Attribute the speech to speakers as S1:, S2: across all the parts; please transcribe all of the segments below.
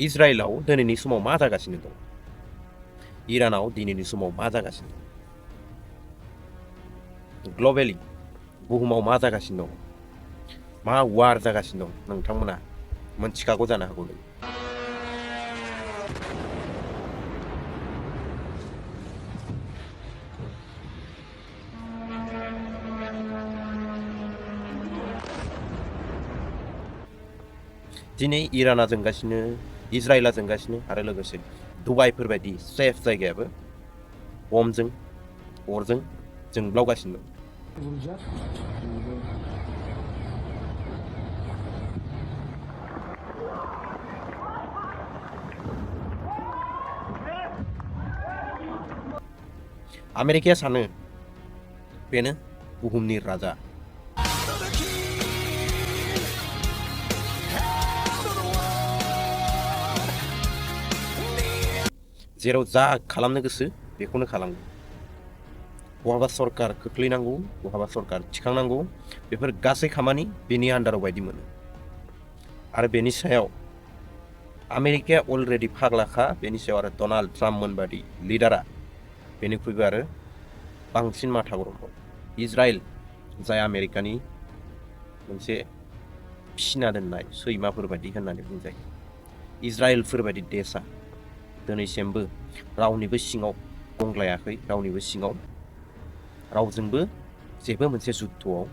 S1: इजराइलाव दिनैनि समाव मा जागासिनो दं इरानाव दिनैनि समाव मा जागासिनो दं ग्लबेलि बुहुमाव मा जागासिनो दं मा वार जागासिनो दं नोंथांमोना मोनथिखागौ जानो हागौ दिनै इराना जोंगासिनो इजराइला जोंगासिनो आरो लोगोसे दुबाइफोरबायदि सेफ जायगायाबो बमजों अरजों जोंब्लावगासिनो दं आमेरिकाया सानो बेनो बुहुमनि राजा जेराव जा खालामनो गोसो बेखौनो खालामो बहाबा सरकार खोख्लैनांगौ बहाबा सरकार थिखांनांगौ बेफोर गासै खामानि बेनि आन्दाराव बायदि मोनो आरो बेनि सायाव आमेरिकाया अलरेडि फाग्लाखा बेनि सायाव आरो डनाल्ड ट्राम्पमोन बादि लिडारा बेनिख्रुइबो आरो बांसिन माथा गरम इजराइल जाय आमेरिकानि मोनसे फिसिना दोननाय सैमाफोरबायदि होननानै बुंजायो इजराइलफोरबायदि देशा दिनैसिमबो रावनिबो सिङाव गंग्लायाखै रावनिबो सिङाव रावजोंबो जेबो मोनसे जुद्धआव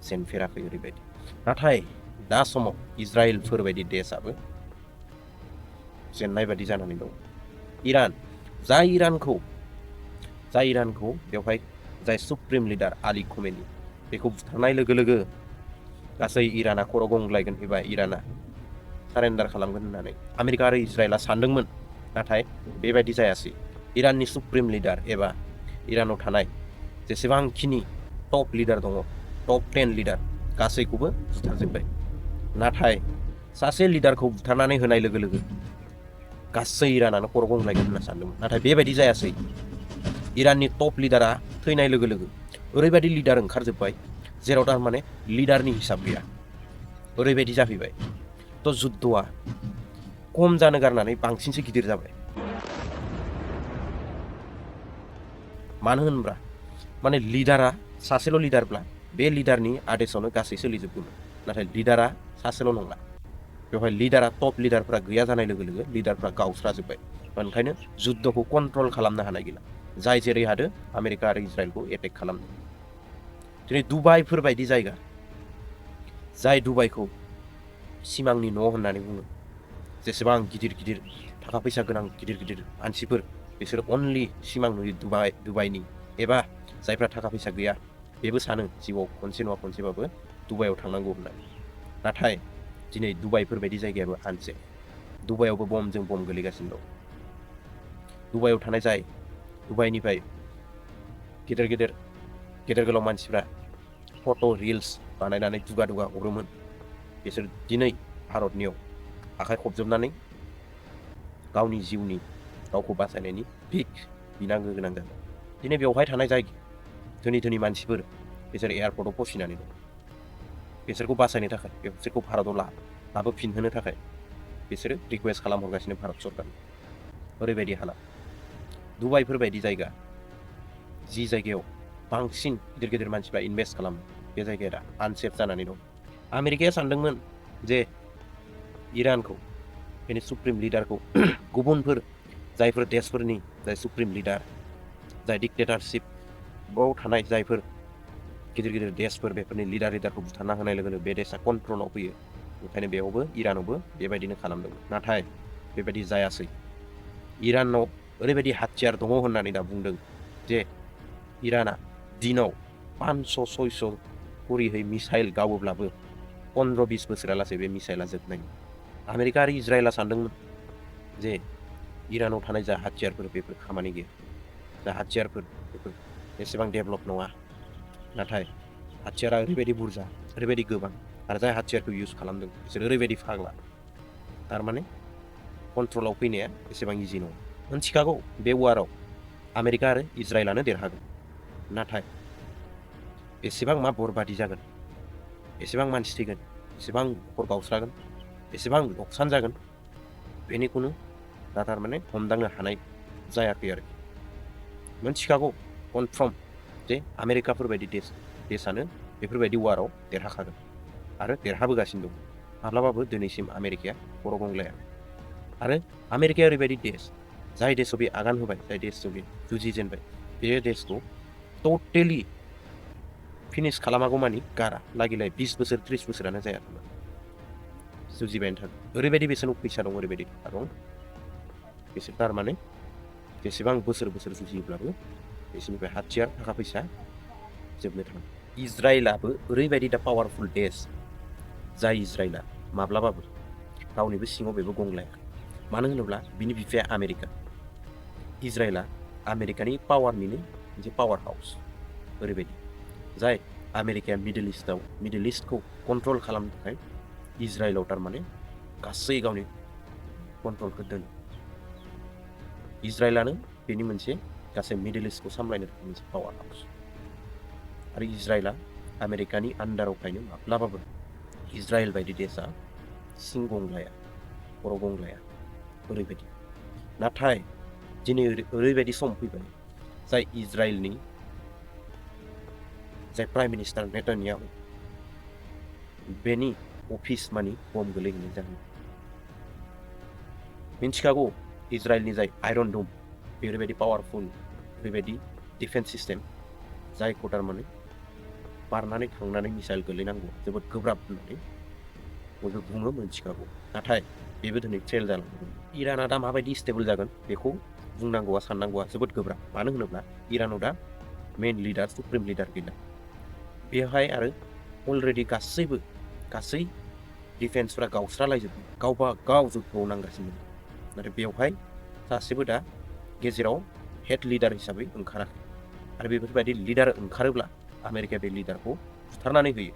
S1: जेनफेराखै ओरैबायदि नाथाय दा समाव इजराइलफोरबायदि देशआबो जेननाय बायदि जानानै दं इरान जाय इरानखौ बेवहाय जाय सुप्रिम लिडार आली खमेनी बेखौ बुथारनाय लोगो लोगो गासै इराना खर' गंग्लायगोन एबा इराना सारेन्डार खालामगोन होननानै आमेरिका आरो इजराइला सानदोंमोन नाथाय बेबायदि जायासै इराननि सुप्रिम लिडार एबा इरानाव थानाय जेसेबांखिनि टप लिडार दङ टप 10 लिडार गासैखौबो बुथारजोब्बाय नाथाय सासे लिडारखौ बुथारनानै होनाय लोगो लोगो गासै इरानानो खर' गंग्लायगोन होनना सानदोंमोन नाथाय बेबायदि जायासै इराननि टप लिडारा थैनाय लोगो लोगो ओरैबायदि लिडार ओंखारजोब्बाय जेराव थारमाने लिडारनि हिसाब गैया ओरैबायदि जाफैबाय थ' जुद्धआ खम जानो गारनानै बांसिनसो गिदिर जाबाय मानो होनब्ला माने लिडारा सासेल' लिडारब्ला बे लिडारनि आदेशावनो गासै सोलिजोबगौमोन नाथाय लिडारा सासेल' नंला बेवहाय लिडारा टप लिडारफ्रा गैया जानाय लोगो लोगो लिडारफ्रा गावस्राजोब्बाय ओंखायनो जुद्धखौ कन्ट्रल खालामनो हानाय गैला जाय जेरै हादो आमेरिका आरो इजराइलखौ एटेक खालामदों दिनै दुबाइफोरबायदि जायगा जाय दुबाइखौ सिमांनि न' होननानै बुङो जेसेबां गिदिर गिदिर थाखा फैसा गोनां गिदिर गिदिर मानसिफोर बिसोर अनलि सिमां नुयो दुबाइनि एबा जायफ्रा थाखा फैसा गैया बेबो सानो जिउआव खनसे नङा खनसेबाबो दुबाइयाव थांनांगौ होननानै नाथाय दिनै दुबाइफोरबायदि जायगायाबो आनसेफ दुबाइयावबो बमजों बम गोलैगासिनो दं दुबाइयाव थानाय जाय दुबाइनिफ्राय गेदेर गोलाव मानसिफ्रा फट' रिल्स बानायनानै दुगा हरोमोन बिसोर दिनै भारतनियाव आखाइ खबजोबनानै गावनि जिउनि गावखौ बासायनायनि भिक बिनांगो गोनां जादों दिनै बेवहाय थानाय जाय धोनि मानसिफोर बिसोर एयारपर्टआव फसिनानै दं बिसोरखौ बासायनो थाखाय बिसोरखौ भारताव लाबोफिनहोनो थाखाय बिसोरो रिकुवेस्ट खालामहरगासिनो भारत सरकारनो ओरैबायदि हालात दुबाइफोरबायदि जायगा जि जायगायाव बांसिन गिदिर मानसिफ्रा इनभेस्ट खालामो बे जायगाया दा आनसेफ जानानै दं आमेरिकाया सानदोंमोन जे इरानखौ बेनि सुप्रिम लिडारखौ गुबुनफोर जायफोर देशफोरनि जाय सुप्रिम लिडार जाय डिक्टेटारशिपआव थानाय जायफोर गिदिर देशफोर बेफोरनि लिडारखौ बुथारना होनाय लोगो लोगो बे देशआ कन्ट्रलाव फैयो ओंखायनो बेयावबो इरानावबो बेबायदिनो खालामदोंमोन नाथाय बेबायदि जायासै इरानाव ओरैबायदि हाथियार दङ होननानै दा बुंदों जे इराना दिनाव 500-600 करिहै मिसाइल गावोब्लाबो 15-20 बोसोरालासै बे मिसाइला जोबनाय आमेरिका आरो इजराइला सानदोंमोन जे इरानाव थानाय जा हाथियारफोर बेफोर खामानि गैया जा हाथियारफोर बेफोर एसेबां डेभेलप नङा नाथाय हाथियारा ओरैबायदि बुरजा ओरैबायदि गोबां आरो जाय हाथियारखौ इउज खालामदों बिसोर ओरैबायदि फाग्ला थारमाने कन्ट्रलाव फैनाया एसेबां इजि नङा मोनथिखागौ बे वाराव आमेरिका आरो इजराइलानो देरहागोन नाथाय एसेबां मा बरबादि जागोन एसेबां मानसि थैगोन एसेबां न'खर गावस्रागोन एसेबां लकसान जागोन बेनिखौनो दा थारमाने हमदांनो हानाय जायाखै आरोखि। मोनथिखागौ कनफार्म जे आमेरिकाफोरबायदि देशानो बेफोरबायदि वाराव देरहाखागोन आरो देरहाबोगासिनो दं। माब्लाबाबो दिनैसिम आमेरिकाया खर' गंग्लाया। आरो आमेरिकाया ओरैबायदि देश जाय देशआव बे आगान होबाय, जाय देशआव बे जुजिजेनबाय, बे देशखौ टटेलि फिनिश खालामागौ मानि गारा लागिलाय 20 बोसोर 30 बोसोरानो जाया जुजिबायानो थागोन। ओरैबायदि बेसेनाव फैसा दं, ओरैबायदि थाखा दं, बिसोर थारमाने जेसेबां बोसोर जुजियोब्लाबो बिसोरनिफ्राय हाथियार थाखा फैसा जोबनो थाङा। इजराइलाबो ओरैबायदि दा पावारफुल देश जाय इजराइला माब्लाबाबो रावनिबो सिङाव बेबो गंलाया। मानो होनोब्ला बिनि बिफाया आमेरिका। इजराइला आमेरिकानि पावारनिनो मोनसे पावार हाउस। ओरैबायदि जाय आमेरिकाया मिडल इस्टखौ कन्ट्रल खालामनो थाखाय इजराइलाव थारमाने गासै गावनि कन्ट्रलखौ दोनो। इजराइलानो बेनि मोनसे गासै मिडल इस्टखौ सामलायनो थाखाय मोनसे पावार हाउस। आरो इजराइला आमेरिकानि आन्डाराव फैनो माब्लाबाबो इजराइल बायदि देशआ सिं गंलाया, खर' गंलाया। ओरैबायदि नाथाय दिनै ओरैबायदि सम फैबाय जाय इजराइलनि जाय प्राइम मिनिस्टार नेतान्याहु बेनि अफिस मानि बम गोलैहैनाय जागोन। मिन्थिखागौ इजराइलनि जाय आयरन दम बे ओरैबायदि पावारफुल, ओरैबायदि डिफेन्स सिस्टेम जायखौ थारमाने बारनानै थांनानै मिसाइल गोलैनांगौ जोबोद गोब्राब होननानै बयबो बुङो, मोनथिखागौ। नाथाय बेबो दिनै फेल जालांगोन। इराना दा माबायदि स्टेबल जागोन बेखौ बुंनांगौआ साननांगौआ जोबोद गोब्राब। मानो होनोब्ला इरानाव दा मेइन लिडार, सुप्रिम लिडार गैला। बेवहाय आरो अलरेडि गासै डिफेन्सफ्रा गावस्रालायजोब्बाय, गावबा गाव जुद्धआव नांगासिनो दं। नाथाय बेवहाय सासेबो दा गेजेराव हेड लिडार हिसाबै ओंखाराखै। आरो बेफोरबायदि लिडार ओंखारोब्ला आमेरिकाया बे लिडारखौ बुथारनानै होयो।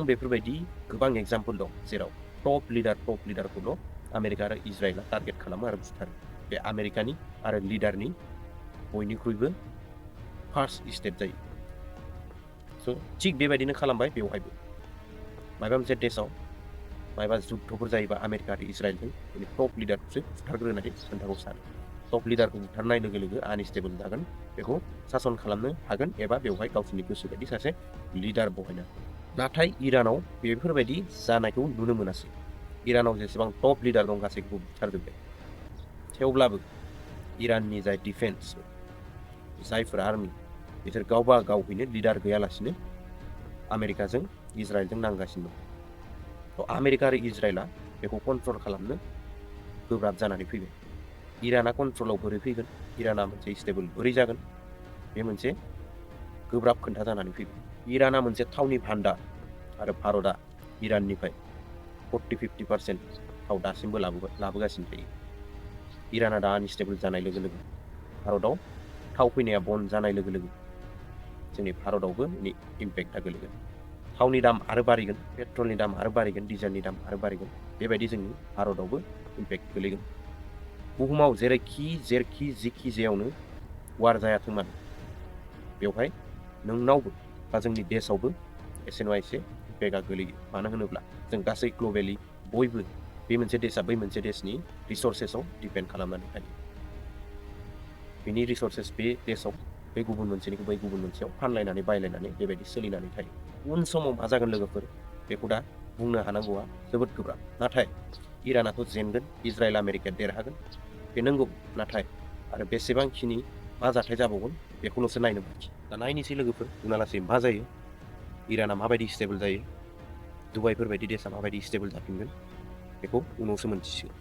S1: बेफोरबायदि गोबां एग्जाम्पल दं जेराव टप लिडारखौल' आमेरिका आरो इजराइला टारगेट खालामो आरो बुथारो। बे आमेरिकानि आरो लिडारनि बयनिख्रुइबो फार्स्ट स्टेप जायो। स' थिग बेबायदिनो खालामबाय बेवहायबो। माबा मोनसे देशआव माबा जुद्धफोर जायोबा आमेरिका आरो इजराइलजों बेनि टप लिडारखौसो बुथारग्रोनानै खोन्थाखौ सानो। टप लिडारखौ बुथारनाय लोगो लोगो आनस्टेबल जागोन, बेखौ सासन खालामनो हागोन एबा बेवहाय गावसोरनि गोसो बायदि सासे लिडार बहायनो हागोन। नाथाय इरानाव बेफोरबायदि जानायखौ नुनो मोनासै। इरानाव जेसेबां टप लिडार दं गासैखौबो बुथारजोब्बाय। थेवब्लाबो इराननि जाय डिफेन्स, जायफोर आर्मि, बिसोर गावबा गावैनो लिडार गैयालासिनो आमेरिकाजों इजराइलजों नांगासिनो दं। थ' आमेरिका आरो इजराइला बेखौ कन्ट्रल खालामनो गोब्राब जानानै फैबाय। इराना कन्ट्रलाव बोरै फैगोन, इराना मोनसे स्टेबल बोरै जागोन, बे मोनसे गोब्राब खोन्था जानानै फैबाय। इराना मोनसे थावनि भान्डार आरो भारतआ इराननिफ्राय 40-50% थाव दासिमबो लाबोगासिनो थायो। इराना दा आनस्टेबल जानाय लोगो लोगो भारतआव थाव फैनाया बन्द जानाय लोगो लोगो जोंनि भारतआवबो बेनि इम्पेक्टआ गोलैगोन। थावनि दाम आरो बारायगोन, पेट्रलनि दाम आरो बारायगोन, डिजेलनि दाम आरो बारायगोन। बेबायदि जोंनि भारतआवबो इम्पेक्ट गोलैगोन। बुहुमाव जेरैखि जिखि जायावनो वार जायाथों मानो बेवहाय नोंनावबो बा जोंनि देशआवबो एसे नङा एसे इम्पेक्टआ गोलैयो। मानो होनोब्ला जों गासै ग्लबेलि बयबो बे मोनसे देशआ बै मोनसे देशनि रिसर्सेसआव डिपेन्ड खालामनानै थायो। बिनि रिसर्सेस बे देशआव बे गुबुन मोनसेनिखौ बै गुबुन मोनसेयाव फानलायनानै बायलायनानै बेबायदि सोलिनानै थायो। उन समाव मा जागोन लोगोफोर बेखौ दा बुंनो हानांगौआ जोबोद गोब्राब। नाथाय इरानाथ' जेनगोन, इजराइल आमेरिकाया देरहागोन, बे नंगौ। नाथाय आरो बेसेबांखिनि मा जाथाय जाबावगोन बेखौल'सो नायनो बाखि। दा नायनोसै लोगोफोर उनालासै मा जायो, इराना माबायदि स्टेबल जायो, दुबाइफोरबायदि देशआ माबायदि स्टेबल जाफिनगोन, बेखौ उनावसो मोनथिसिगोन।